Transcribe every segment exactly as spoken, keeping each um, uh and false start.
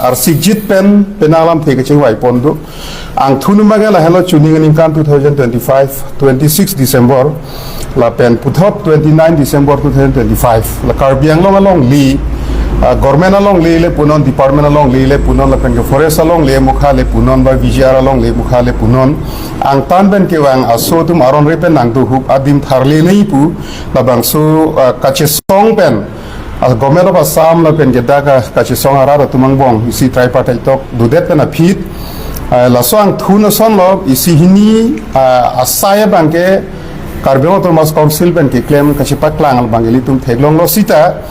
arsikjit pen penang alamthe kachingvai pon do. Angthunum abangke lahelo chuni aningkan two thousand twenty-five, twenty-six December, lapen puthot twenty-nine December two thousand twenty-five. La Karbi Anglong alongle, ah, government alongle le punon, department alongle le punon, lapen ke forest alongle mukha le punon, ba V G R alongle mukha le punon. Angtan pen kevang aso atum aron re pen nangduhup adim tharle nai pu, labangso, ah, kachesong pen, ah, Government of Assam lapen ke dak, ah, kachesong arat atum angbong isi tripartite talk dodet pen aphi, ah, laso angthun asonlo isi hini, ah, asai abangke Karbi Anglong Autonomous Council pen keklem kachepaklang abang ilitum theklonglo sita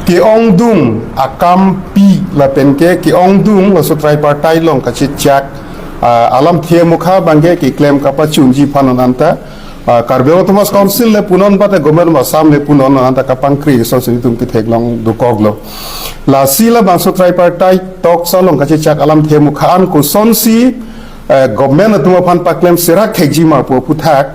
ke-ongdung akampi lapen ke ke-ongdung laso tripartite along kachechak, ah, alamthe mukha abangke keklem kapachunji aphan non anta, ah, Karbi Anglong Autonomous Council le punon bate Government of Assam le punon non anta kapangkri asonsi ilitum ketheklong dokoklo. Lasi labangso tripartite talks along kachechak alamthe mukha an kosonsi, eh, government atum aphan paklem serak khekji ma pu aphuthak,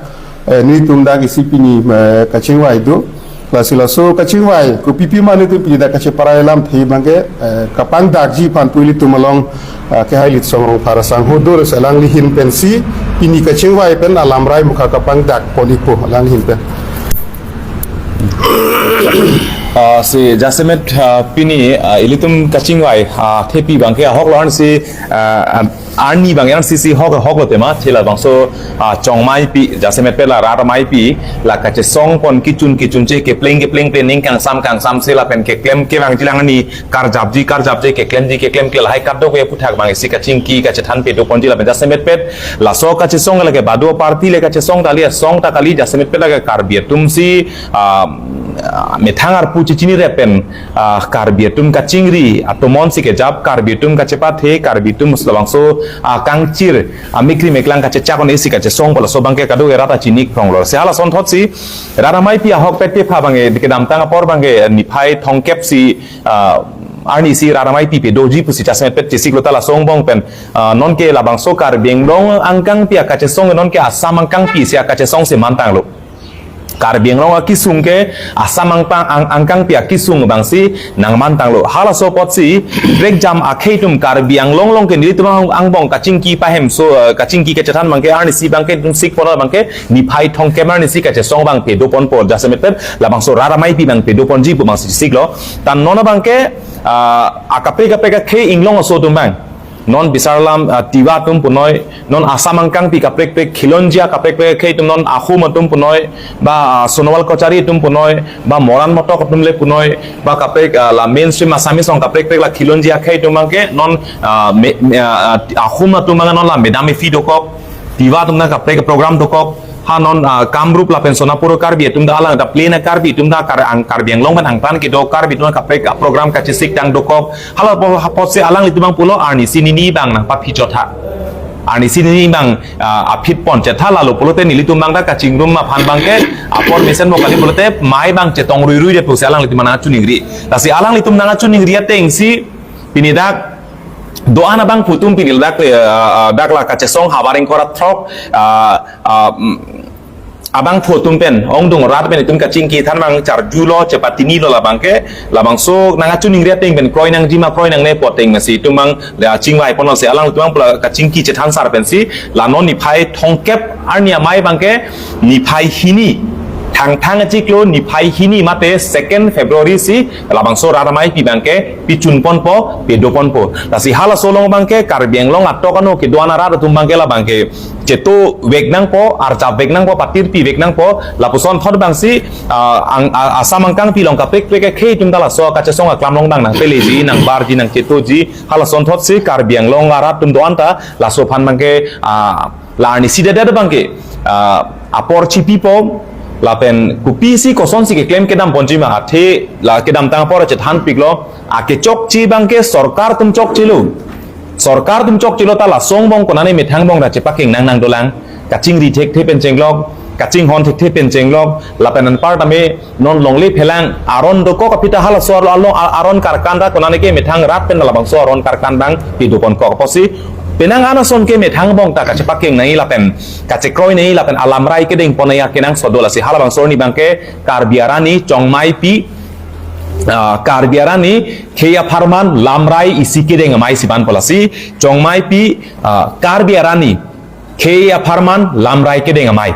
eh, nelitum dak isi pini, eh, kachingvai do. Lasi laso kachingvai kopipi ma nelitum pini dak kacheparai alamthe abangke, eh, kapangdakji aphan pu ilitum along, ah, kehai Litsong Rongphar asangho do, lasi alangli ahin pensi pini kachingvai pen alamrai mukha kapangdak pon-ikpo alangli ahin pen. Ah, si jasemet, ah, pini, ah, ilitum kachingvai, ah, thepi abangke ahok lo ansi, ah, ah, arni abang ansi si hok, hoklo tema, thela bangso, ah, chongmaipi, jasemet pen la rat amaipi, la kachesong pon kichun kichunche kepleng kepleng pen ning kangsam kangsam si lapen keklem kevangji lang ani karjapji karjapche keklemji keklemkle lahai kadokave aphuthak abang isi kachingki kachethan pedo ponji lapen jasemet pen laso kachesong lake badu party le kachesong ta kali, asong ta kali, jasemet pen lake Karbi atum si, ah, methang arpu chechinire pen, ah, Karbi atum kachingri atomon si kejap, Karbi atum kachepathe, Karbi atum labangso, ah, kangchir, ah, mikri meklang kachechak on isi kachesong pu laso abangke kadokave rat ta chini kronglo. Si halason thotsi rat amaipi ahokpet kepha abangke kedamtang apor abangke niphai thomkep si, ah, arni si rat amaipi pedoji pusi jasemet pen chesiklo ta laso angbong pen, ah, nonke labangso Karbi Anglong angkangpi akachesong nonke Assam angkangpi si akachesong si mantanglo. Karbi Anglong akesung ke Assam angpang ang, angkangpi akesung abangsi nangmantanglo. Halaso apotsi prekjam akhei atum Karbi Anglong along ke nelitum ang, angbong kachingki pahemso, eh, kachingki kachethan abangke arnisi abangke itum sik pon abangke niphai thomkep arnisi kachesong abang pedo ponpo jasemet pen labangso rat amaipi abang pedo ponji pu abangsi siklo. Tan non abangke, ah, akaprek kaprek akhei inglong aso atum abang, non bisarlam, ah, Tiwa atum punoi, non Assam angkangpi kaprek kaprek Khilonjia kaprek kaprek akhei atum, non Ahom atum punoi, ba, ah, Sonowal Kachari atum punoi, ba Moran Motok atum le punoi, ba kaprek, ah, la mainstream Assamese along kaprek kaprek la Khilonjia akhei atum abangke non, ah, me, me, ah, ah, Ahom atum abang non la Madam Efi dokok, Tiwa atum ta kaprek program dokok, ha non, ah, Kamrup lapen Sonapur Karbi atum ta alang ta plain Karbi atum ta Kar, ang Karbi Anglong pen angtan kedo Karbi atum kaprek program kachesik tang dokok. Hala po, ha apotsi alanglitum abang pulo arnisi nini abang nangpaphi chotha. Arnisi nini abang, ah, aphi pon chetha, lalo pulote nelitum abang ta kachingrum aphan abangke apor mesenpo kali pulote mai abang chetong ruirui det pusi alanglitum nangchiningri. Lasi alanglitum nangchiningri atengsi pini dak do-an abangphu atum pini dak, eh, eh, dak la kachesong havar ingkoi ra throk, ah, ah, mm, abangphu atum pen, ongdung rat pen itum kachingki than abang charjulo, chepatini lo labangke, labangso nangchiningri ateng pen kroi nangji ma kroi nangne pu ateng masi itum abang, la chingvai ponlo si alanglitum abang pu la kachingki chethan sar pensi, la non niphai thomkep arni amei abangke, niphai hini, thangthang achiklo niphai hini mate second February si labangso rat ameipi abangke pichun ponpo, pedo ponpo. Lasi halaso along abangke Karbi Anglong atok ano kedo-an arat atum abangke labangke cheto vek nangpo, arjap vek nangpo, patirpi vek nangpo, lapuson thot abangsi, ah, ang, ah, Assam angkangpi along kaprek kaprek akhei atum ta laso kachesong aklam along abang nangpeleji, nangbarji, nangchetoji, halason thotsi Karbi Anglong arat atum do-an ta laso aphan abangke, ah, la arnisi dedet abangke, ah, apor chipipo, lapen kopisi kosonsi keklem kedam ponji ma athe la kedamtang apor chethanpiklo, akechokche abangke sorkar atum chokchelo. Sorkar atum chokchelo ta laso angbong konane methang angbong ra chepakeng nang nang dolang. Kachingri thekthe pen chenglok, kachinghon thekthe pen chenglok, lapen anparta me non longle phelang aron dokok aphi ta halaso alo, alo, aron karkan ta konane ke methang rat pen labangso aron karkan abang pedo ponkok apotsi penang an ason ke methang angbong ta kachepakeng nangji lapen kachekroi nangji lapen alamrai kedeng pon nangji akenangsot do. Lasi halabangso arni abangke Karbi arni chongmaipi ah, Karbi arni khei apharman lamrai isi kedeng amei si ban pu lasi, chongmaipi, ah, Karbi arni khei apharman lamrai kedeng amei.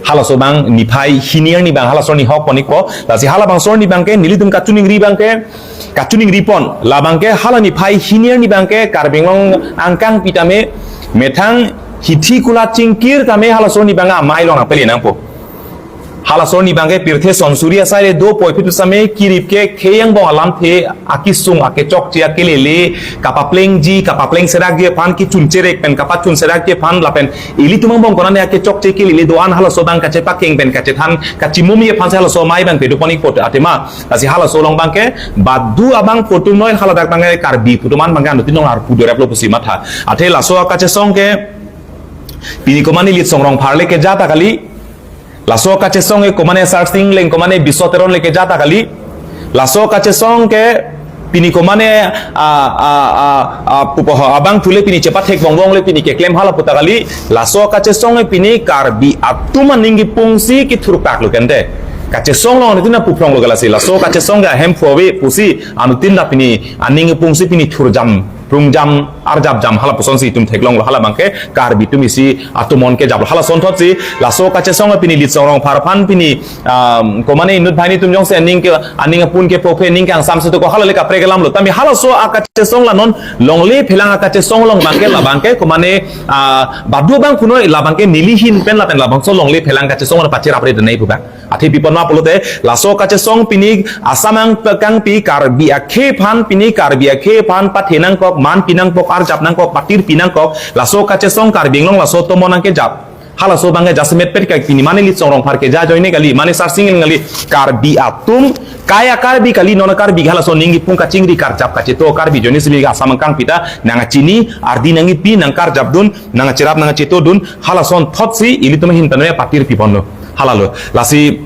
Halaso abang niphai hini arni abang halaso arni hokpon-ikpo. Lasi halabangso arni abangke nelitum kachiningri abangke, kachiningri pon. Labangke hala niphai hini arni abangke Karbi Anglong angkang pi tame methang hithi kula chingkir tame halaso arni abang amei along nangpele nangpo. Halaso arni abangke pirthe sonsuri asai le do puvoiphit same kirip ke khei angbong alamthe akesung akechokche akelele, kapaplengji, kapapleng serakji aphan, kechun cherek pen kapachun serakji aphan lapen ilitum angbong konane akechokche kelele do-an halaso abang kachepakeng pen kachethan kachimumi aphan si halaso amei abang pedopon-ikpo athema. Lasi halaso along abangke badu abang pu atum noi, haladak abangke Karbi pu atum an abangke anuttin along arpu doreplo pusi matha. Athe laso akachesong ke pini komane Litsong Rongphar le keja ta kali. Laso akachesong ke komane Sarsing Engleng, komane Biso Teron le keja ta kali. Laso akachesong ke pini komane, ah, ah, ah, ah, pupo ho, abangphu le pini chepathek bongbong le pini keklem hala pu ta kali. Laso akachesong ke pini Karbi atum aning kipung si kethurpak lo kente. Kachesong along anuttin apuphrong lo kalasi. Laso akachesong ke ahemphu ave pusi anuttin ta pini aning kipung si pini thurjam, prungjam, arjapjam hala puson si itum theklonglo, hala abangke Karbi atum isi atomon kejaplo. Halason thot si laso akachesong pini Litsong Rongphar aphan pini, um, komane inut banghini atum jongsi aning ke, aning apun kepho aphe, aning ke angsam si toko hala le kaprek alamlo. Tame halaso akachesong la non longle phelang akachesong along abangke labangke komane, ah, badu abang kunoi labangke neli ahin pen lapen labangso longle phelang kachesong la pachirap re denai pu abang. Athe pi pon ma pulote laso kachesong pini Assam angkangpi Karbi akhei aphan, pini Karbi akhei aphan pathe nangkok, man pi nangkok, arjap nangkok, patir pi nangkok, laso kachesong Karbi Anglong laso atomon nangkejap. Halaso abangke jasemet pet kai pini mane Litsong Rongphar keja ajoine kali, mane Sarsing Engleng kali, Karbi atum, kaya Karbi kali, non Karbi halaso aning kipung kachingri karjap kacheto Karbi ajoine si Assam angkangpi ta nangkachini, ardi nangkipi, nangkarjapdun, nangkachirap, nangkachetodun, halason thot si ilitum ahin tame patir pi ponlo. Halalo. Lasi,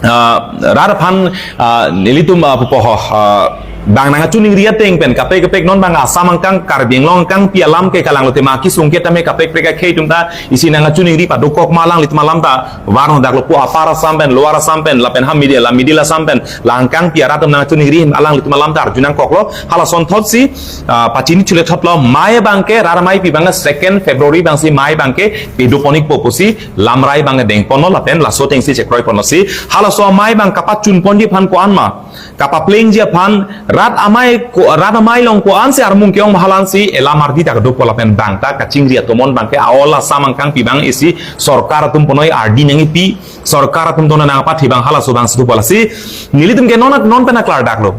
ah, rat aphan, ah, nelitum, ah, pupo ho, ah, bang nangkachiningri ateng pen kaprek kaprek non abang Assam angkang, Karbi Anglong angkangpi alam ke kalang lote ma kesung ke tame kaprek kaprek akhei atum ta isi nangkachiningri padokok ma alanglitum alam ta varno daklo pu Upper Assam pen, Lower Assam pen, lapen ha middle, la middle Assam pen, la angkangpi arat atum nangkachiningri alanglitum alam ta arju nangkoklo, halason thot si, ah, pachini chule thotlo, amei abangke, rat ameipi abangke second February abang si amei abangke pedopon-ikpo pusi lamrai abang dengponlo lapen laso ateng si chekroi ponlo si halaso amei abang kapachun ponji aphan ko-an ma, kapaplengji aphan, rat amei ko, rat amei along ko-an si armung ke-ong ma hala ansi elam ardi ta kedopo lapen bang ta kachingri atomon abangke a-ol Assam angkangpi abang isi sorkar atum punoi ardi nangkipi, sorkar atum tona nangpathe abang halaso abang si dopo lasi nelitum ke non non pen aklardaklo.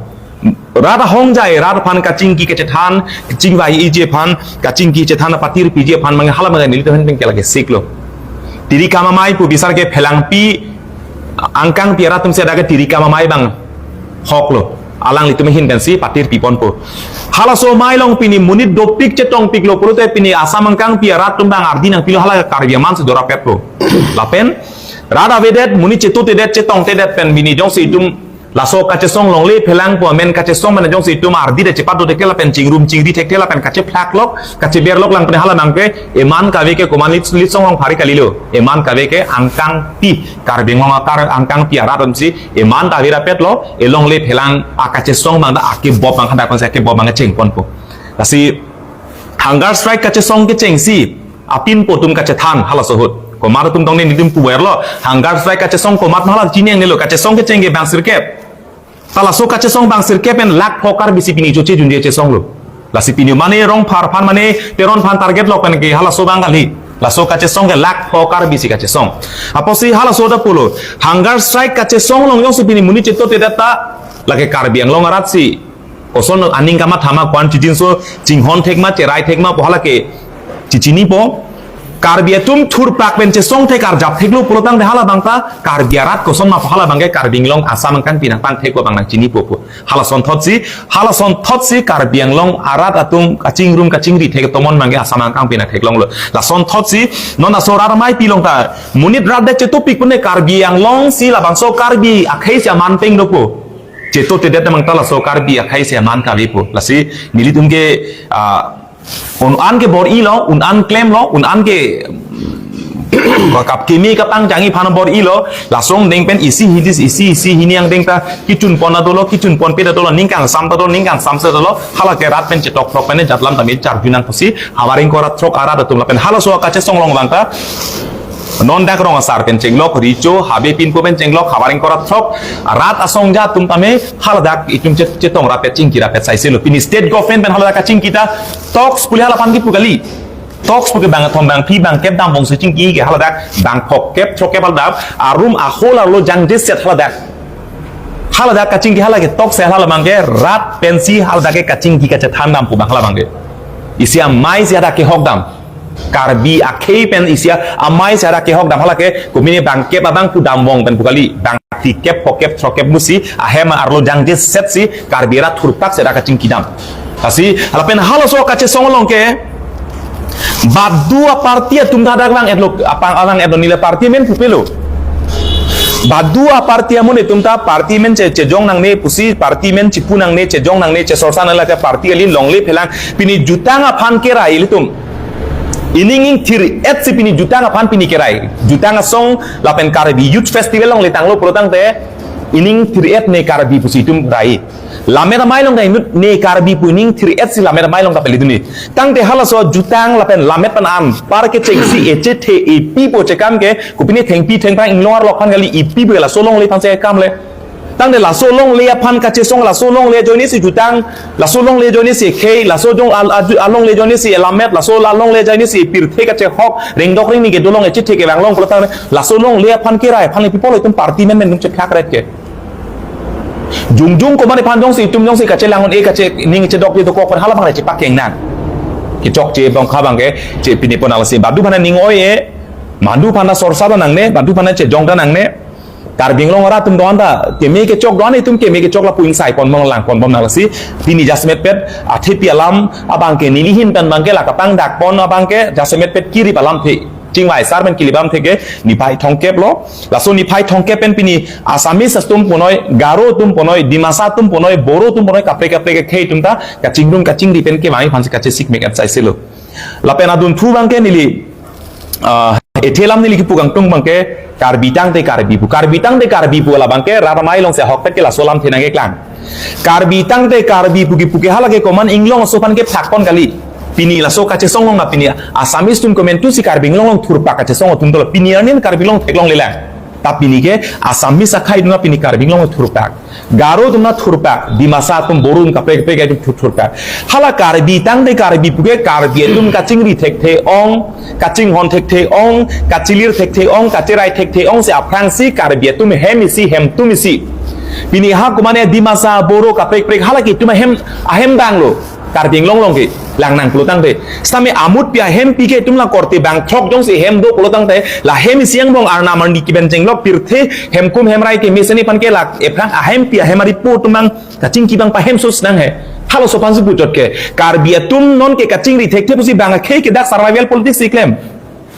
Rat ahongjai, rat aphan kachingki kachethan, kachingvaiji aphan, kachingki chethan apatir piji aphan abang hala abang nelitum ahin pen ke lake siklo. Tiri kam amei pu bisar ke phelangpi angkangpi arat atum si dak ke tiri kam amei abang hoklo. Alanglitum ahin pen si patir pi ponpo. Halaso amei along pini monit dopik chetongpiklo pulote pini Assam angkangpi arat atum abang ardi nangpilo hala Karbi aman si dorapetpo. Lapen rat avedet, monit chetotedet, chetongtedet pen pini jongsi itum laso kachesong longle phelang pu amen kachesong mane jongsi itum ardi ta chepadothekthe lapen chingrum chingri thekthe lapen kachephlaklok, kacheberlok lang pen hala abangke eman kave ke komane Lits-, Litsong Rongphar kalilo. Eman kave ke angkangpi, Karbi Anglong akar angkangpi arat atum si eman ta virapetlo, elongle phelang akachesong abang ta akebop abang hadak abang si akebop abang chengponpo. Lasi hunger strike kachesong kecheng si apinpo atum kachethan halaso ahut. Komat atum tong ne nelitum puverlo. Hunger strike kachesong komat ma hala chini ang nelo, kachesong kecheng ke bang sirkep. Ta laso kachesong bang sirkep pen lakh pho Karbi si pini choche junje chesonglo. Lasi pini mane Rongphar aphan mane Teron aphan target lok pen ke halaso abang kali. Laso kachesong ke lakh pho Karbi si kachesong. Apotsi halaso ta pulo. Hunger strike kachesong along jongsi pini monit chetotedet ta lake Karbi Anglong arat si koson aning kamatha ma, ko-an chijinso chinghon thek ma, cherai thek ma pu hala ke chichinipo. Karbi atum thurpak pen chesong thek arjap theklo pulotangte hala abang ta Karbi arat koson ma pu hala abangke Karbi Anglong Assam angkangpi nangpangthekpo abang nangchinipo pu. Halason thot si, halason thot si Karbi Anglong arat atum kachingrum kachingri thek atomon abangke Assam angkangpi nangtheklonglo. Lason thot si non laso rat ameipi along ta monit rat det chetopik pune Karbi Anglong si labangso Karbi akhei si aman peng dopo. Chetotedet abang ta laso Karbi akhei si aman kalipo. Lasi nelitum ke, ah, un-an ke bor-ilo, un-an klemlo, un-an ke, mm, Kap keme kapangchangji aphan bor-ilo, laso angdeng pen isi hini isi isi hini angdeng ta kechun pon ta dolo, kechun ponpe ta dolo, ning kangsam ta dolo, ning kangsam ta dolo, hala ke rat pen chetok throk pen jatlam tame charjunang pusi, havar ingkoi ra throk arat atum lapen halaso kachesong along abang ta, non dak rong asar pen chenglok, Richo, Habe Pinpo pen chenglok, havar ingkoi ra throk, rat asong ja atum tame, haladak itum chet-, chetong rapet chingki rapet saiselo. Pini state government pen haladak kachingki ta, talks pule hala aphan kipu kali. Talks puke bang thom bang phli bang kep dam bong si chingki ke haladak bang phok kep throk kep haladak arum ahol arlo jangjeset haladak. Haladak kachingki hala ke talks hala abang ke rat pensi haladak ke kachingki kachethan dam pu abang hala abang ke. Isi amei si hadak kehok dam. Karbi akhei pen isi amei si hadak kehok dam hala ke komine bang kep abang pu dam bong pen pu kali. Bang phli kep phok kep throk kep musi ahem arlo jangjeset si Karbi rat thurpak si hadak kachingki dam. Lasi, lapen halaso kachesong along ke, badu aparty atum ta hadak vang-etlo, apang vang-etlo neli party amen pupelo. Badu aparty amonit atum ta party amen che, chejong nangne pusi, party amen chipu nangne, chejong nangne, chesorsa nangne lake party kali longle phelang, pini jutang aphan kerai ilitum. Ining ingthir-et si pini jutang aphan pini kerai. Jutang asong lapen Karbi Youth Festival along letanglo pulotangte, ining ingthir-et ne Karbi pusi itum rai. Lammet amei along ta inut ne Karbi pu ining ingthir-et si lammet amei along ta peli dunde. Tangte halaso jutang lapen lammet pen anpar kechengsi echethe epipo chekam ke kopine thengpi thengphrang inglong arlok aphan kali, epipo laso longle aphan si kam le. Tangte laso longle aphan kachesong, laso longle ajoine si jutang, laso longle ajoine si khei, laso jong al-, aju-, alongle ajoine si lammet, laso alongle ajoine si pirthe kachehok, rengdok rengni kedo along echethe kevang along pulotangte, laso longle aphan kerai aphan le pi apot itum party amen atum chephak ret ke. Jongjong komat aphan jongsi itum jongsi kachelang un-e kache ning chedok di dokok aphan hala abang le chepakeng nang. Kechokche bong kha abang ke, che pini pon alasi badu aphan ning oi-e, badu aphan sorsa ta nangne, badu aphan chejong ta nangne. Karbi Anglong arat atum do-an ta, keme kechok do-an itum keme kechok lapu ingsai pon bom lang pon bom nang lasi, pini jasemet pet, athepi alam abang ke neli ahin pen abang ke la kapangdak pon abang ke, jasemet pet kirip alamthe. Chingvai sar pen kirip alamthe ke, niphai thomkep lo, laso niphai thomkep pen pini Assamese atum punoi, Garo atum punoi, Dimasa atum punoi, Boro atum punoi, kaprek kaprek akhei atum ta, kachingrum kachingri pen kevangji aphan si kachesik mek et saiselo. Lapen adunthu abang ke neli, ah, ethe alam neli kipu kangtung abang ke, Karbi tangte Karbi pu, Karbi tangte Karbi pu la abang ke, rat amei along si ahokpet ke laso alamthe nangkeklang. Karbi tangte Karbi pu kipu ke hala ke komat inglong aso aphan kephak pon kali. Pini laso kachesong along na pini Assamese atum komantu si Karbi Anglong along thurpak kachesong atum dolo. Pini arni Karbi Anglong theklongle lang. Ta pini ke Assamese akhei atum pini Karbi Anglong along thurpak. Garo atum ta thurpak, Dimasa atum, Boro atum kaprek kaprek atum thur-, thurpak. Hala Karbi tangte Karbi pu ke Karbi atum kachingri thekthe ong, kachinghon thekthe ong, kachelir thekthe ong, kacherai thekthe ong si aphrangsi Karbi atum hem isi hemtum isi. Pini ha komane Dimasa, Boro kaprek kaprek hala ke itum ahem, ahem abang lo. Karbi Anglong along ke lang nang pulotangte. Sitame amut pi ahempi ke itum la korte bang throk jongsi hem do pulotangte, la hem isi angbong arnam arni kiben chenglok pirthe hemkum hemrai kemesen aphan ke la ephrang ahempi ahem aripo atum abang kachingki abang pahem sus nang he. Halaso aphan si puchot ke. Karbi atum non ke kachingri thekthe pusi bang akhei ke dak survival politics si klem.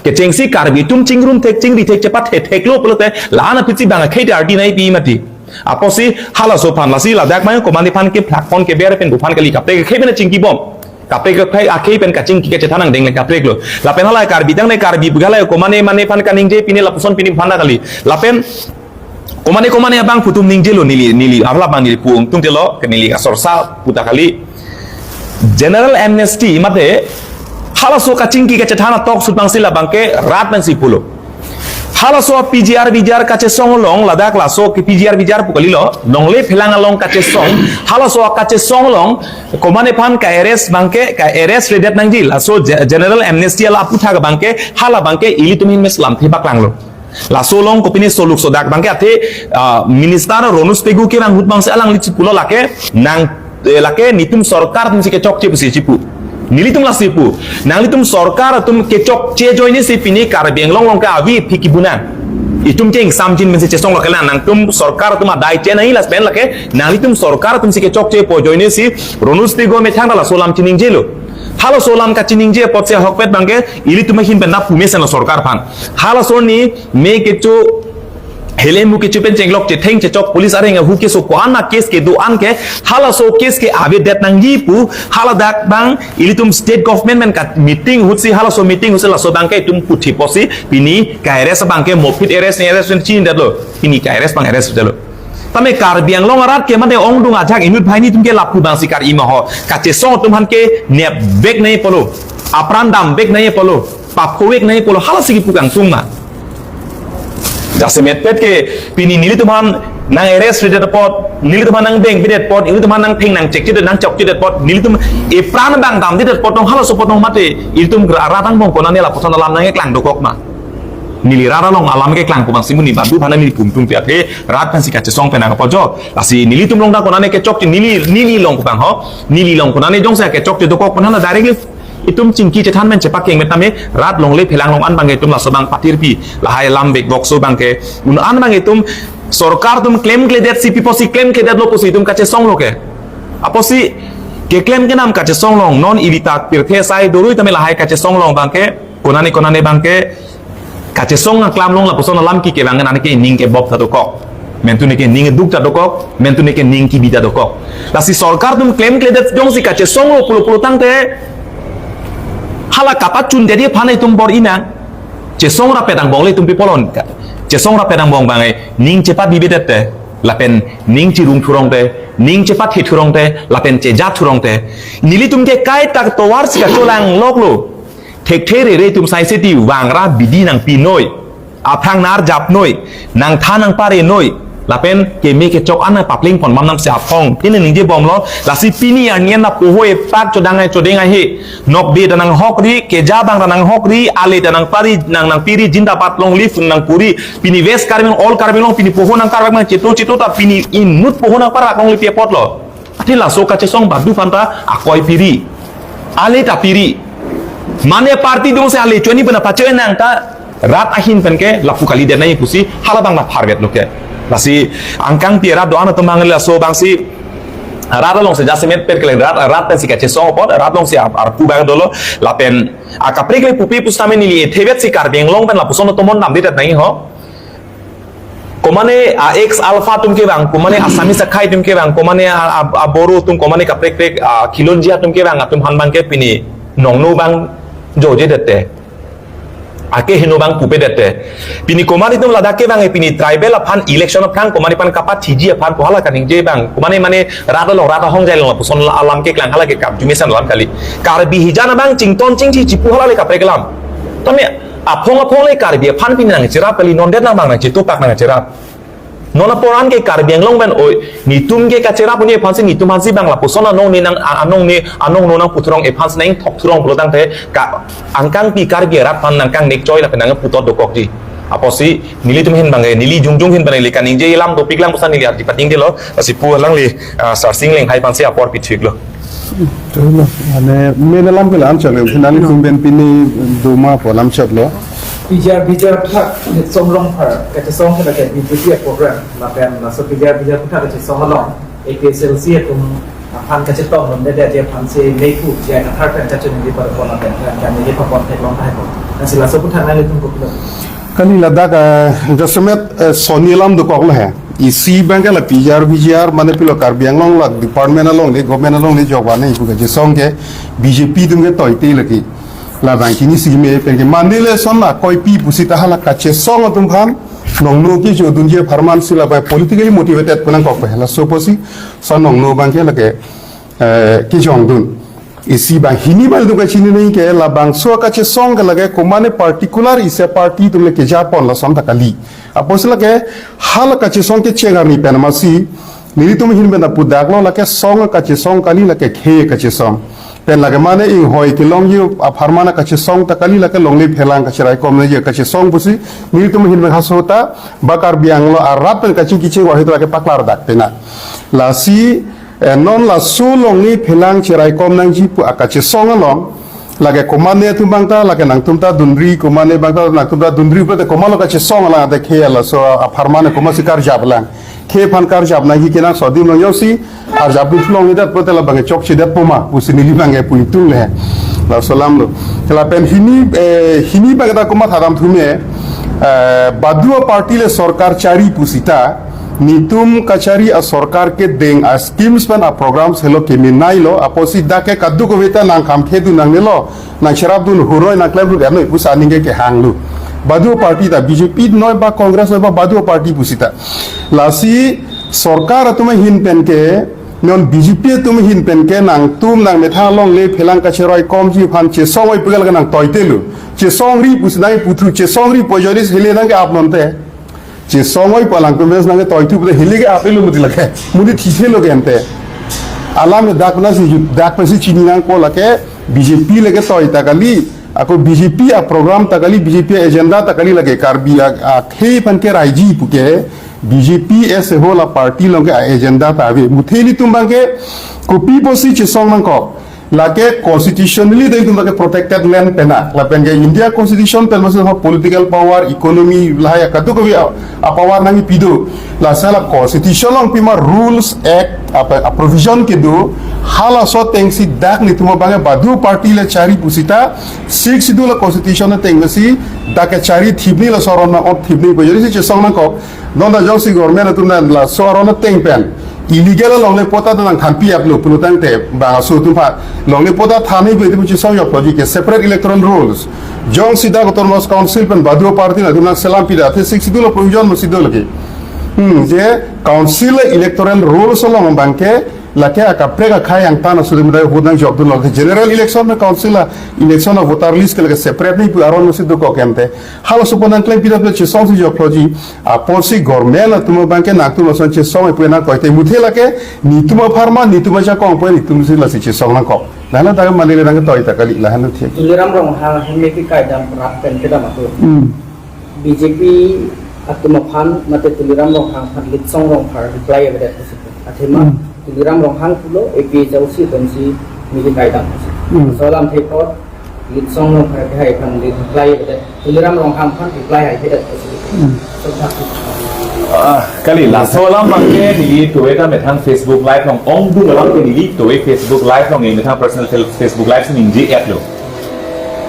Kechengsi Karbi atum chingrum thek chingri thek chepathe theklo pulote la-an aphi si bang akhei ta ardi nangpi mati. Apotsi halaso aphan lasi ladak mai komat aphan kephak pon keber pen buphan kali kaprek akhei pen chingki bom. Kaprek akhei, akhei pen kachingki kachethan angdeng le kaprek lo. Lapen hala Karbi tangte Karbi pu hala komane mane aphan kaningje pine lapuson pine aphan ta kali. Lapen komane komane abang pu atum ningjelo neli, neli, apala abang neli pu ongtung telo, ke neli kasorsa pu ta kali. General amnesty mate halaso kachingki kachethan atalk sut abang si la abang ke rat nang si pulo. Halaso P G R V G R kachesong along ladak laso ke P G R V G R pu kalilo, longle phelang along kachesong, halaso kachesong along, komane aphan ka-arrest abang ke, ka-arrest redet nangji, laso ge-, general amnesty hala aputhak abang ke, hala abang ke ilitum ahin mes lamthe paklanglo. Laso along kopine soluk sodak abang ke athe, ah, Minister Ronus Pegu kevang ahut abang si alangli chipulo lake, nang, eh, lake netum sorkar atum si kechokche pusi chipu. Nelitum lasi pu. Nanglitum sorkar atum kechokche ajoine si pini Karbi Anglong along ke avi phiki bu nang. Itum ke ingsamjin pensi chesonglo ke lang, nangtum sorkar atum adai che nangji lapen lake, nanglitum sorkar atum si kechokchepo ajoine si Ronus Pegu amethang ta laso alam chiningjelo. Halaso alam kachiningje apotsi ahokpet abang ke, ilitum ahin pen ta pu mesenlo sorkar aphan. Halaso arni me kecho Hele mu kecho pen chenglok chetheng chechok police areng ahu keso ko-an ma case kedo-an ke, halaso case ke avedet nangji pu, haladak abang ilitum state government men kat meeting ahutsi, halaso meeting ahutsi laso abang ke itum puthi pusi pini ka-arrest abang ke mopit arrest, arrest chinidetlo, pini ka-arrest abang arrest detlo. Tame Karbi Anglong arat ke mate ongdung ajak inut banghini atum ke lapu abangsi kar-i ma ho. Kachesong atum aphan ke nepvek nangji pulo, apran damvek nangji pulo, paphovek nangji pulo, halasi kipu kangtung ma. Jasemet pet ke pini nelitum aphan nang-arrest redet apot, nelitum aphan nangdengpidet apot, nelitum aphan nangtheng nangchekchedet nangchokchedet apot, nelitum epran abang damdedet apot along, halaso apot along mate ilitum rat angbong konane lapuson alam nangkeklang dokok ma. Neli rat along alam keklang pu abangsi monit badupan neli pumtung pi athe rat aphansi kachesong pen nangkapajok. Lasi nelitum along ta konane kechokche, neli, neli along pu abang ho. Neli along konane jongsi kechokche dokok pu aphan directly itum chingki chethan men chepakeng met tame rat longle phelang along an abang ke itum laso abang patirpi. Lahai alam vekvokso abang ke un an abang itum sorkar atum klemkledetsi pi pusi klemkledetlo pusi itum kachesonglo ke. Apotsi keklem kenam kachesong along non ili ta pirthe asai dorui tame lahai kachesong along abang ke konane konane abang ke kachesong aklam along lapuson alam kike abang nang ke ning kebop ta dokok. Mentu neke ning duk ta dokok, mentu neke ning kibi ta dokok. Lasi sorkar atum klemkledet jongsi kachesonglo pulo pulo tangte hala kapachundet aphan itum bor-i nang. Chesong rapet angbong le itum pi pulo. Chesong rapet angbong abang ning chepabibedet te, lapen ning chirung thurong te, ning chepathe thurong te, lapen cheja thurong te. Nelitum ke kaita tovarsi kacholangloklo. Thekthe rere atum saiseti vangra bidi nangpinoi, aphrang nar japnoi, nangthan nangparenoi, lapen keme kechok an nangpapleng pon bam nangsi aphong. Pini ningjebomlo, lasi pini arni an na poho epak chodang ai chodeng ai he. Nokbe ta nanghokri, keja abang ta nanghokri, ale ta nangpari, nang nangpiri, jindabad long live nangpuri. Pini West Karbi Anglong, all Karbi Anglong, pini poho nangkarvak nangcheto cheto ta pini inut poho nangparvak longle pi apotlo. Athe laso kachesong badupan ta akoi piri. Ale ta piri. Mane party dungsi ale choni pena pachoi nang ta rat ahin pen ke lapu kalidet nangji pusi hala abang ta pharvetlo ke. Lasi angkang pi rat do-an atum abang laso abangsi rat alongsi jasemet pet kele rat, rat pensi kachesong apot, rat alongsi ap-, arpu abang dolo, lapen akaprek le pupe pusitame neli ethevetsi Karbi Anglong pen lapuson atum mon damdedet nangji ho. Komane a ex Alpha atum kevang, komane Assamese akhai atum kevang, komane a, a, a Boro atum, komane kaprek prek a Khilonjia atum kevang, atum aphan abang ke pini nongno abang jojedet te. Ake heno abang pupedet te. Pini komane atum ladak kevang e pini tribal aphan election aphrang komane aphan kapathiji aphan pu hala kaningje abang. Komane mane rat along rat ahongjai along lapuson alam keklang hala ke kapjumesen alam kali. Karbi hijan abang chington chingthi chipu hala le kaprek alam. Tame aphong aphong le Karbi aphan pini nangcherap kali, nondet nang abang nangchetopak nangcherap. Non apor an ke Karbi Anglong pen oi, netum ke kacherap un-e aphansi netum aphansi abang lapuson anong ne nang a-, anong ne anong no nangputhurong aphansi nangthokthurong pulo tangte ka angkang pi Karbi arat aphan nangkangnek choi lapen nangputot dokokji. Apotsi nelitum ahin abang ke, neli jongjong ahin abang neli kaningje alam dopik lang pusi neli ardi patingdelo, lasi pu alangli, ah, Sarsing Lenghai aphansi apor pithiklo. Tulo, mane, main alam ke la-an chot le, nelitum pen pini doma pu alam chotlo. P G R, P G R aputhak, Somrong Phar, kachesong ke lake B J P a program, lapen laso P G R, P G R aputhak kachesong along, A P H L C atum aphan kachetong lom dede aphansi Mei ku, J I Kathar pen kachetong di pada pon lapen, kan, kan, ini papon theklong tahai pon. Kan si laso aputhak nanglitum kopilo. Kali ladak, eh, jasemet, eh, soni alam dokoklo he. Isi abang ke la P G R, V G R, mane pilo Karbi Anglong la department along le, government along le jok vane ipu kachesong ke B J P atum ke toite lagi. Labang ke nisi me pen ke mane le son la koipi pusita hala kachesong atum aphan nongno kejodunji apharman si labang politically motivated pu nangkok pen laso pusi son nongno abang ke lake, eh, kejongdun. Isi banghini abang itum kachini nangji ke labangso kachesong ke lake komane particular isi aparty atum le keja pon lason ta kali. Apotsi lake hala kachesong kecheng arni pen amatsi nelitum ahin pen apudaklo lake song kachesong kali, lake khei kachesong. Pen lake mane inghoi kelongji apharman kachesong ta kali, lake longle phelang kacheraikom nangji kachesong pusi nelitum ahin pen haso ta ba Karbi Anglong arat pen kachingki chingvai ahut lake paklardak pena. Lasi, eh, non laso longle phelang cheraikom nangji pu akachesong along, lake komane atum abang ta, lake nangtum ta dunri, komane abang ta nangtum ta dunri pulote komatlo kachesong alang ate khei laso apharman komatsi karjap lang. Khei aphan karjap nangji kenangsot adim along jongsi arjap dun longledet pulote labang chokchedet poma pusi neli abang ke pu itum le. Laso alamlo. Lapen hini, eh, hini abang ta komat hadam thume. Eh, badu aparty le sorkar chari pusita, nitum kachari asorkar kedeng aschemes pen aprograms helo keminai lo, apotsi dak ke kadokave ta nangkhamkhedun nangnelo, nangcherapdun huroi nangklemruk ernoi pusi aning ke kehanglo. Badu aparty ta B J P noi ba Congress noi ba badu aparty pusita. Lasi sorkar atum ahin pen ke, non B J P atum ahin pen ke nangtum nangmethang alongle phelang kacheroi komji aphan chesong oi pu ke lake nangtoitelo. Chesongri pusi nangputhu, chesongri pu ajoine si hile nangke-ap nonte. Chesong oi pu alangtum mes nangketoithu pute hile ke-ap-elo muti lake. Muti thithelo ke ante. Alam dak pensi ju-, dak pensi chini nangpo lake B J P lake toi ta kali. Ako B J P aprogram ta kali, B J P agenda ta kali lake Karbi a, akhei aphan keraiji pu ke B J P as a whole aparty along ke agenda ta ave. Muthe ilitum abang ke kopi pusi chesong nangkok. Lake constitutionally ta itum lake protected land pen a. Lapen ke India Constitution pen masuk ho political power, economy, lahai kadokave a, apower nangkepi do. Lasi la constitution along pima rules, act, apa, aprovision kedo. Halaso atengsi dak nitum abang ke badu aparty le chari pusita, Sixth Schedule constitution atengsi dak ke chari thipni laso aron nang-ot thipni pu ajoine si chesong nangkok. Non ta jongsi government atum nang laso aron ateng pen illegal alongle patta ta nangthanpi-aplo pulotangte bang aso atum aphan longle patta thanji pu itum chesong joklo ji ke separate electoral rolls. Jongsi dak autonomous council pen badu aparty nangtum nangselam pida the Sixth Schedule provision masi do lake. Hmm, je council electoral rolls along abang ke lake akaprek akhei angtan aso atum ta vote nangjokdunlo. General election pen council a election a voter list ke lake separate ni pu aron masi dokok ante. Halaso apot nangklem pida pu chesongsi joklo ji. Apotsi government atum abang ke nangtum lason chesong oi pu nangtoite muthe lake nitum apharman nitum ajakong pu nitumsi lasi chesong nangkok. Lahenlo ta mane le nangtoi ta kali lahenlo thik. Tuliram Ronghang hemi ke kaidam rap pen kedam atur. Hmm. B J P atum aphan mate Tuliram Ronghang aphan Litsong Rongphar reply avedet pusi. Athema Hmm. Tuliram Ronghang pulo A P H L C atumsi mili kaidam pusi. Hmm. Laso alamthe apot Litsong Rongphar ke hai aphan reply avedet. Tuliram Ronghang aphan reply haihedet pusi. Hmm. So, thank you. Ah, kali, laso alam abang ke neli tuve ta methang Facebook Live along ongdung alam ke neli tuve Facebook Live along neli methang personal fel-, Facebook Live si ningje-etlo.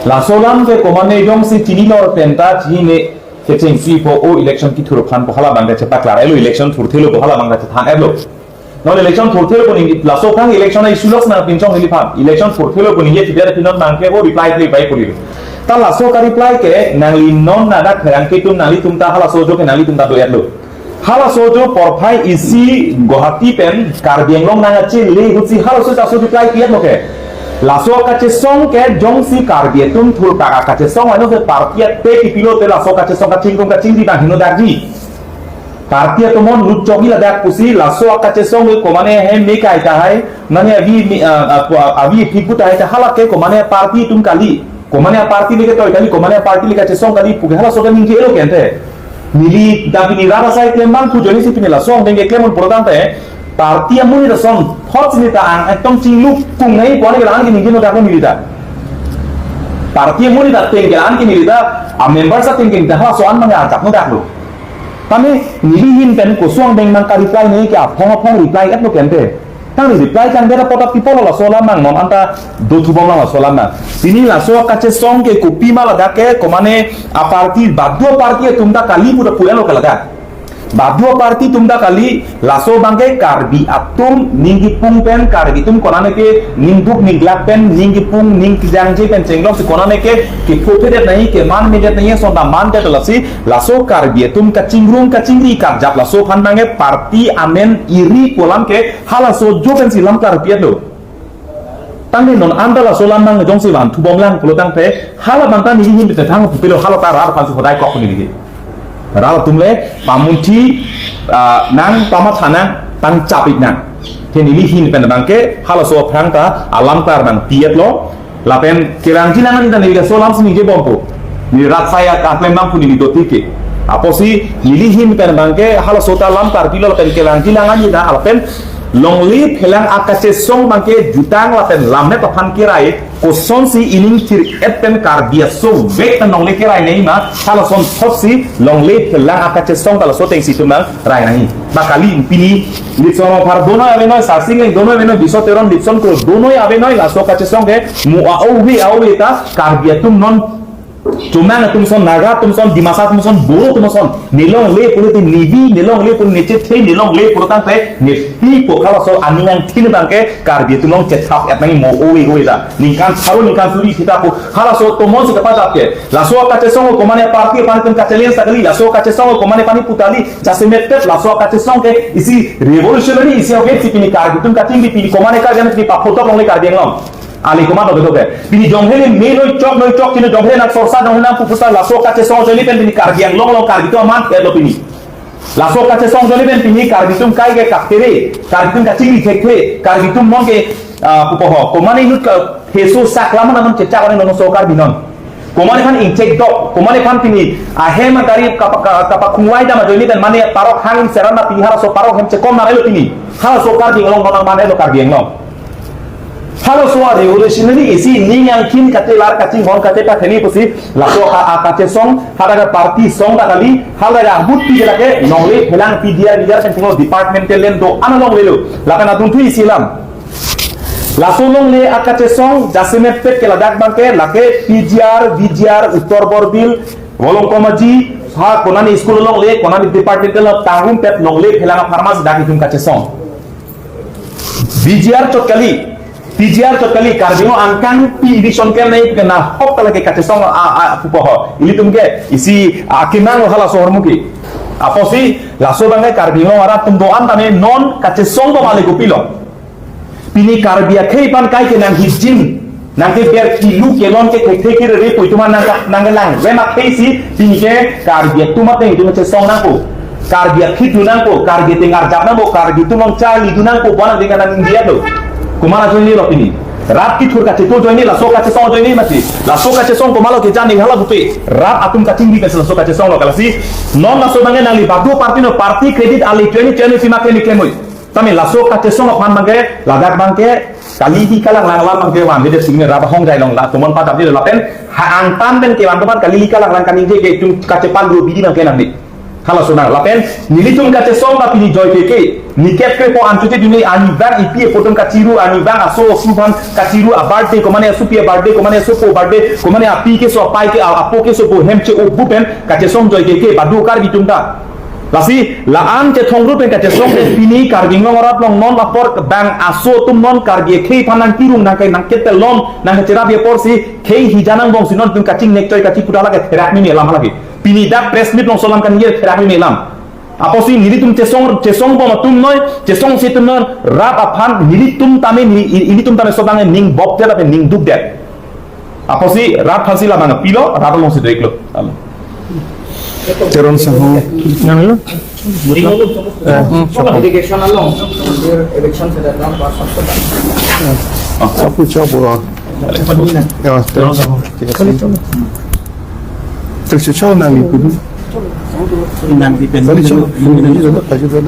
Laso alam ke komane jongsi chinilo pen ta chini kechengsi pu o election kethur aphan pu hala abang ta chepaklar-etlo, election thurthelo pu hala abang ta chethan-etlo. Non election thurthelo pu ningje, laso aphan election a-issue lok nangpinchong neliphan. Election thurthelo pu ningje thipya phi non abang ke o reply thipya puri. Ta laso ka-reply ke nangli non ladak pherangke atum nanglitum ta halaso ajo ke nanglitum ta do-etlo. Halaso ajo porphai isi Guwahati pen Karbi Anglong nangkachele ahutsi halaso ta so reply pi-etlo ke. Laso kachesong ke jongsi Karbi atum thurthak akachesong ano se party ate kipilote laso kachesong kachingrum kachingri abang heno dakji. Party atum non lut chokji ladak pusi laso kachesong ke komane hemi kai tahai, mane avi mi, ah, ah, avi phikut tahai ta hala ke komane party atum kali. Komane party le ketoi kali, komane party le kachesong kali pu ke halaso ke ningjelo ke ante. Neli ta pini rara sai klem abang pu ajoine si pini laso abang ke klem-un pulotangte party amonit ason thot si neta ang ekdom chingluk kung nai pu ane ke la-an ke ningje-no dak neli ta. Party amonit ateng ke la-an ke neli ta, a-members ateng ke neli ta halaso an abang arjap-no daklo. Tame neli ahin pen koson abang nangka-reply nangji ke aphong aphong reply-etlo ke ante. Tangte reply kangdet apot ta pi pulo laso alam abang non anta dothubom lang laso alam abang. Pini laso kachesong ke kopima ladak ke komane aparty badu aparty atum ta kali pu ta pu-etlo ke ladak. Badu aparty atum ta kali laso abang ke Karbi atum ning kipung pen Karbi atum konane ke ningduk ningglak pen ning kipung ning kejangje pen chenglok si konane ke kephopedet nangji kemanmedet nangji ason ta mandet lasi laso Karbi atum kachingrum kachingri karjap laso aphan abang ke party amen iri pu alam ke halaso ajo pensi lam klarpi-etlo. Tangte non anta laso alam abang jongsi vanthubom lang pulotangte hala abang ta neli ahin pen thang pupilo hala ta rat aphansi hodai kok neli ke. Rat atum le pamunthi, ah, nang pamatha nang tang chap-ik nang. Te neli ahin pen abang ke halaso aphrang ta alam klar nangpi-etlo. Lapen kerangji lang-an ta neli laso alam si ningjebompo. Neli rat sai aklem abang pu neli doti ke. Apotsi neli ahin pen abang ke halaso ta lam klarpilo lapen kerangji lang-an ta lapen longle phelang akachesong abang ke jutang lapen lammet aphan kerai kosonsi ining thir-et pen Karbi aso vek pen longle kerai nangji ma halason thotsi longle phelang akachesong ta laso atengsi itum nangrai nangji. Ba kali pini Litsong Rongphar donoi avenoi, Sarsing Engleng donoi avenoi, Biso Teron, Litsong Kro donoi avenoi, laso kachesong ke mo a-ove a-ove ta Karbi atum non Chomang atum ason, Naga atum ason, Dimasa atum ason, Bodo atum ason, nelongle pulote nebi, nelongle pulote nechethe, nelongle pulotangte nepi pu halaso aning angthin abangke Karbi atum along chethap et nangji mo ove ove ta. Ningkan pharo ningkan suri sita pu halaso tomon si kapajap ke. Laso kachesong komane party aphan itum kachallenge ta kali, laso kachesong komane pani pu ta kali, jasemet pet laso kachesong ke isi revolutionary isi oke si pini Karbi atum kachingki pini komane Karbi atum pini paphotok longle Karbi Anglong. Ali komat lo bedo ke. Pini jonghe ne me noi chok noi chok chini jonghe nang sorsa jonghe nang pupusa laso kachesong ajoine pen pini Karbi Anglong along Karbi atum aman et lo pini. Laso kachesong ajoine pen pini Karbi atum kai ke kaphere, Karbi atum kachingki thekthe, Karbi atum non ke, ah, pupo ho. Komane inut ke heso sak lama naman chechak ane nono so Karbi non. Komane aphan inchek dok, komane aphan pini ahem agari kapa-, ka-, kapakhungvai dam ajoine pen mane parok hang seran na pini halaso parok hem chekom na elo pini. Halaso Karbi Anglong non nang man elo Karbi Anglong. Halaso a-revolutionary isi ning angthin kachelar kachinghon kachepatheni pusi laso a, a kachesong hadak a-party song ta kali hadak ahut pi lake nongle phelang P G R V G R pen tinglo departmental land do-an alongle lo. Lapen adunthu isi alam. Laso longle a kachesong jasemet pet ke ladak abangke lake P G R V G R Uttor Borbil Volongkom Aji ha konani school longle konani departmental lo tangrum pet longle phelang a-pharmacy dak itum kachesong. V G R chot kali, P G R chot kali, Karbi Anglong angkang pi edition ke nai ke na hok kala ke kachesong a, a, pupo ho. Ilitum ke isi akemang lo halaso ahormu ke. Apotsi laso abangke Karbi Anglong arat atum do-an tame non kachesong bom ale kopilo. Pini Karbi akhei aphan kai ke nang hijin. Nang ke ber kilu kelon ke thekthe kere pu itum an nang ka, nang kelang. Rem akhei si pini ke Karbi atum ateng itum chesong nangpo. Karbi akhei dun nangpo, Karbi ateng arjap nangpo, Karbi atum along charli dun nangpo, bonang dengan nang India lo. Komat ajoine lo pini. Rat kethur kacheto ajoine, laso kachesong ajoine mati. Laso kachesong komat lo kejan ning hala bupe. Rat atum kachingki pen laso kachesong lo kalasi. Non laso abangke nangli badu party no party credit ali twenty twenty si mak keni kemoi. Tame laso kachesong aphan abangke, ladak abangke, kali di kalang lang alam abangke van, dia sini raba hong jai long la, tomon patar di lapen, ha angtan pen kevan teman kali di kalang lang kaningje ke itum kachepan dua bidi abangke nang di. Halaso nang, lapen, nelitum kachesong la pini joi ke ke, niket ke po anchute duni anibang ipi epo atum kachiru, anibang aso asu aphan kachiru, a-birthday, komane asupi a-birthday, komane asopo birthday, komane api keso apai ke, a-, apo keso po hem che-o bu pen, kachesong joi ke ke, badu Karbi atum ta. Lasi, la-an kethong rup pen kachesong pen pini Karbi Anglong arat along non apor bang aso atum non Karbi akhei aphan nang kirung nang kai nang ketelon nang kacherap apor si khei hija nang bong si non atum kachingnek choi kachi puta lake therak meme alam lake. Pini dak press meet along so alam kaningje therak meme alam. Apotsi nelitum chesong, chesong bom atum noi, chesongse atum noi, rat aphan nelitum tame, neli-, nelitum tame so abang ning bop det, ape ning duk det. Apotsi rat aphansi labang pilo, rat alongsi do-iklo. Amen. Teron sangho. Nang lo? Eh, hmm, sangho. Delegation along, election se datang pas. Ah, sapu chop bo. Ya, teron sangho. Terus chop nang ikut. Nang di pen. Sorry, chop. Ini, ini, ini, baju tu.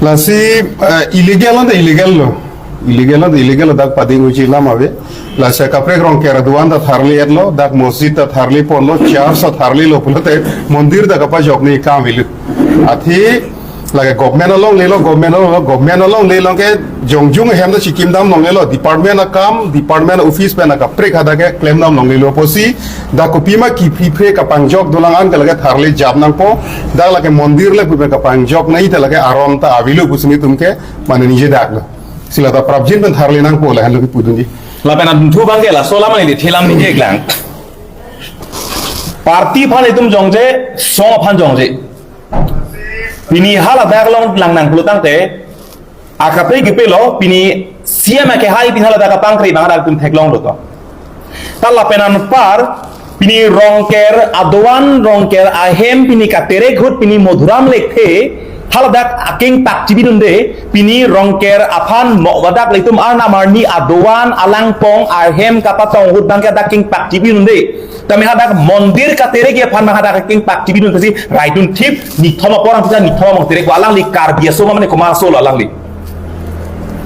Lasi, eh, illegal anta illegal lo. Illegal anta illegal lo dak pading uji lam ave. Lasi kaprek Rongker aduan ta tharli etlo, dak masjid ta tharli ponlo, church ta tharli lo pulote mondir ta kapajok ni kam avelo. Athe lake government alongle lo, government alongle lo, government alongle lo ke jongjung ahem ta chikim dam longle lo, department akam, department office pen kaprek hadak ke klem dam longle lo pusi, dak kopima kiphri phre kapangjok dolang an ke lake tharli jap nangpo, dak lake mondir le pupe kapangjok nai te lake aron ta avelo pusi nelitum ke mane ningje dak lo. Si la ta prapjin pen tharli nangpo lahenlo kipu dunji. Lapen adunthu abangke laso alam neli thelam ningje iklang. Party aphan itum jongje, song aphan jongje. Pini haladak along lang nang pulotangte, akaprek kepelo, pini C M akehai pini haladak kapangkri abang adak itum theklong lo to. Ta lapen anpar, pini Rongker aduan, Rongker ahem, pini katerek ahut, pini Madhuram Lekthe, haladak akeng pak chibi dunde, pini Rongker aphan mo wadak le itum arnam arni aduan alangpong ahem kapatong ahut abangke dak keng pak chibi dunde. Tame hadak mondir katerek aphan hadak keng pak chibi dun pusi raidun thip nithom apor ang pusi nithom among terek alangli Karbi aso mane komat aso lo alangli.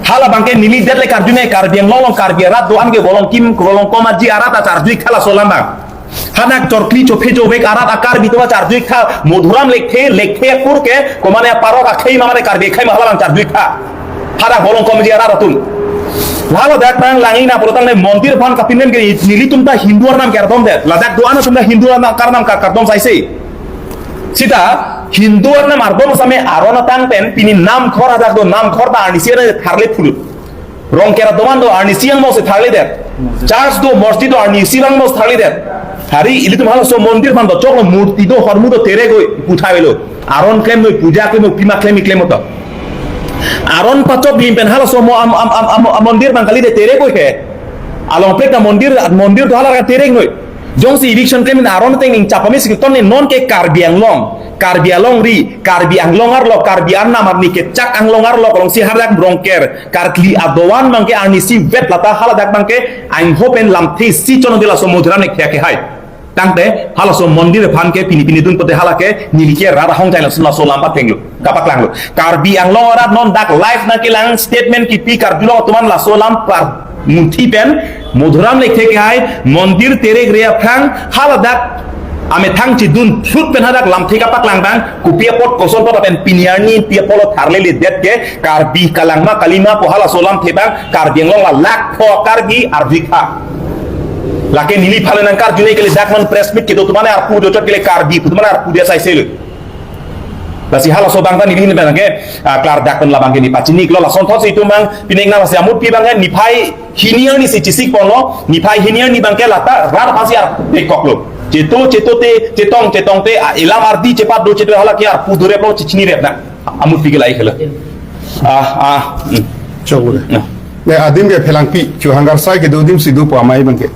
Hala abangke neli det le karju ne Karbi Anglong along Karbi arat do-an ke Volongkom, Volongkom Aji arat ta charju ik halaso alam abang. Hadak chorkli chophe chovek arat a Karbi atum charju ik tha Madhuram Lekthe, Lekthe akur ke komane parok akhei ma mane Karbi akhei ma hala abang charju ik tha. Hadak Volongkom Aji arat atum. Ladak nang langina pulotangte mondir aphan kapinpen ke nelitum ta Hindu arnam kardom det. Ladak do-an atum ta Hindu arnam karnam kar- kardom saise. Sita Hindu arnam kardom same aron atang pen pini Namkhor adak do, Namkhor ta arnisi tharle phulu. Rongker adoman do arnisi angbong si tharledet. Church do, mosque do, arnisi angbong si tharledet. Hari ilitum halaso mondir aphan do choklo, murti do, hormu do, terek oi, pu tha avelo. Aron klemnoi, puja klemnoi, pima klem, klem oto. Aron pachok lim pen halaso mo am, am, am, am, am mondir abang kalidet, terek oi he. Along plek ta mondir, mondir do hala tereknoi. Jongsi eviction klem pen aron ateng ning chapame si ton ne non ke Karbi Anglong, Karbi alongri, Karbi Anglong arlo, Karbi arnam arni kechak Anglong arlo, alongsi hadak Rongker, karkli adovan abangke arnisi vet lata haladak abangke aingho pen lamthe si chonodela so Madhuram Lekthe ke hai. Tangte halaso mondir aphan ke pini pini dun pote hala ke neli ke rara hong jai laso laso lam pathenglo, kapaklanglo. Karbi Anglong arat non dak live nangkelang statement kipi karjulong atuman laso lam par munthi pen Madhuram Lekthe ke hai mondir terek re aphrang haladak amethang chidun phut pen hadak lamthe kapaklang abang kopi apot koson apot pen pini arni pi apotlo tharleledet ke Karbi kalangma kalima pu halaso lamthe abang Karbi Anglong la lakh pho Karbi arjikha. Lake neli phale nangkarjune kele dak non press meet kedo atum mane arpu do chot kele Karbi pu atum mane arpu dia saiselo. Lasi halaso abang ta neli hin abang ke, ah, klardak pen labang ke neli pachini klo, lasonthotsi itum abang pining nang si amut pi abang ke niphai hini arni si chesik ponlo, niphai hini arni abang ke lata rat aphansi arpu tekoklo. Cheto, cheto te, chetong, chetong te, ah, elam ardi chepat do cheto hala ke arpu dureplo, chechini rep na. Amut pi ke lahai helo. Ah, ah, hmm. Chokure. Nah. Ne adim ke phelangpi, chu hangar sai kedo adim si do pu amei abang ke.